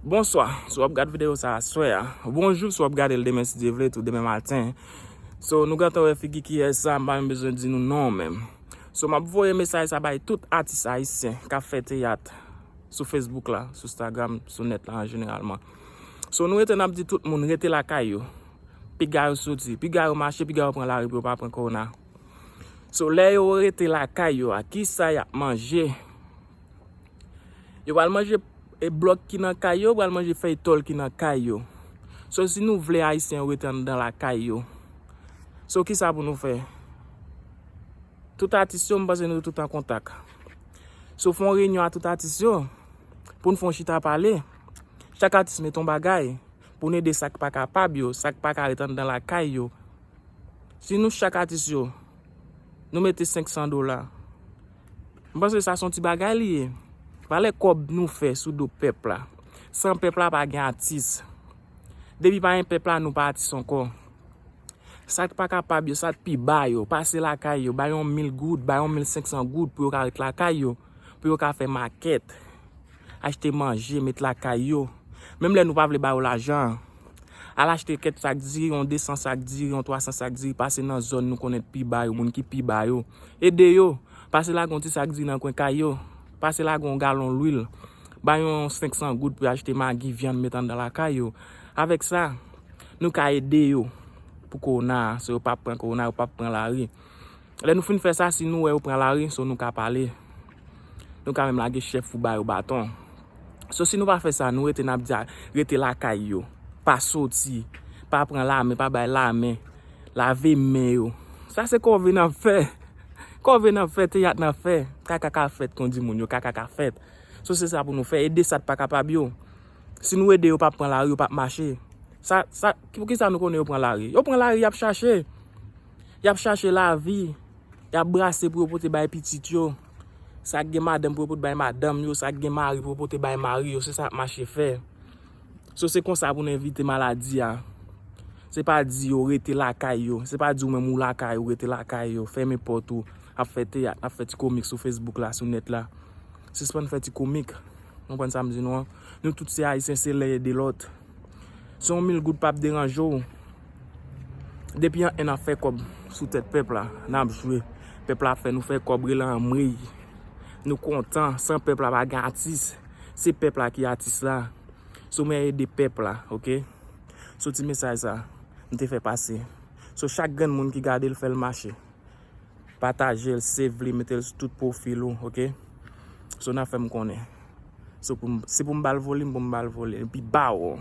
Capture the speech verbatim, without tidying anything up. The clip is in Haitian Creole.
Bonswa, si w ap gad videyo sa aswè a. Bonjou, si w ap gade l demen, si Dye vle, tou demen maten. So, nou gentan wè figi kiyès sa, m pa menm bezwen di nou non menm. So, m ap voye mesaj sa bay tout atis ayisyen k ap fè teyat sou Facebook la, sou Instagram, sou nèt la an jeneralman. So, nou rete n ap di tout moun rete lakay yo. Piga yo soti, piga yo mache, piga yo pran lari pou yo pa pran kowona. So, lè yo rete lakay yo a, kisa y ap manje? Yo pral manje e blòk ki nan kay yo, yo pral manje fèy tòl ki nan kay yo. So, si nou vle ayisyen yo rete anndan lakay yo, so, kisa pou nou fè? Tout atis yo, m panse nou tout an kontak. So, fè yon reyinyon a tout atis yo, pou n fè yon chita pale. Chak atis mete yon bagay pou n ede sa k pa kapab yo, sa k pa ka ret anndan lakay yo. Si nou chak atis yo, nou mete senk san dola, m panse sa se yon ti bagay li ye. Valè kòb nou fè sou do pèp la. San pèp la pa gen atis. Depi pa gen pèp la, nou pa atis ankò. Sa k pa kapab yo, sa k pi ba yo, pase lakay yo, bay yon mil goud, bay yon mil senk san goud pou yo ka ret lakay yo, pou yo ka fè makèt, achte manje, met lakay yo. Menm lè nou pa vle ba yo lajan, al achte kèk sak diri, yon de san sak diri, yon twa san sak diri, pase nan zòn nou konnen pi ba yo, moun ki pi ba yo. Ede yo, pase lage yon ti sak diri nan kwen kay yo, pase lage yon galon lwil, bay yon senk san goud pou yo achte magi, vyann, met anndan lakay yo. Avèk sa, nou ka ede yo pou kowona a, so yo p ap pran kowona, yo p ap pran lari. Lè nou fin fè sa, si nou wè yo pran lari, so nou ka pale. Nou ka menm lage chèf ou ba yo baton. So si nou pa fè sa, nou rete n ap di a, rete lakay yo. Pa soti, pa pran lame, pa bay lame, lave men yo. Sa se kòve n ap fè. Kòve n ap fè, teyat n ap fè. Kaka ka fèt, kon di moun yo, kaka ka fèt. So se sa pou nou fè, ede sa k pa kapab yo. Si nou ede yo, p ap pran lari, yo p ap mache. Sa, sa, poukisa nou konnen yo pran lari? Yo pran lari, y ap chache. Y ap chache lavi. Y ap brase pou yo pote bay pitit yo. Sa k gen madanm pou yo pote bay madanm yo. Sa k gen mari pou yo pote bay mari yo. Se sa y ap mache fè. So se konsa pou n evite maladi a. Se pa di yo rete lakay yo. Se pa di ou menm ou lakay ou, rete lakay yo. Fèmen pòt ou. Ap fè teyat, ap fè ti komik sou Facebook la, sou nèt la. Sispann fè ti komik. Ou konprann sa m di nou an? Nou tout se ayisyen, se len ede lòt. Se yon mil goud p ap deranje w. Depi an en n ap fè kòb sou tèt pèp la, n ap jwe. Pèp la ap fè nou fè kòb, rele anmwey. Nou kontan, san pèp la pa gen atis. Se pèp la ki atis la. So men ede pèp la, oke? So ti mesaj sa, m te fè pase. So chak grenn moun ki gade l, fè l mache. Pataje l, save li, mete l sou tout pwofil ou, oke? So n ap fè m konnen. So pou m, si pou m ba l volim, pou m ba l volim. Pi ba w.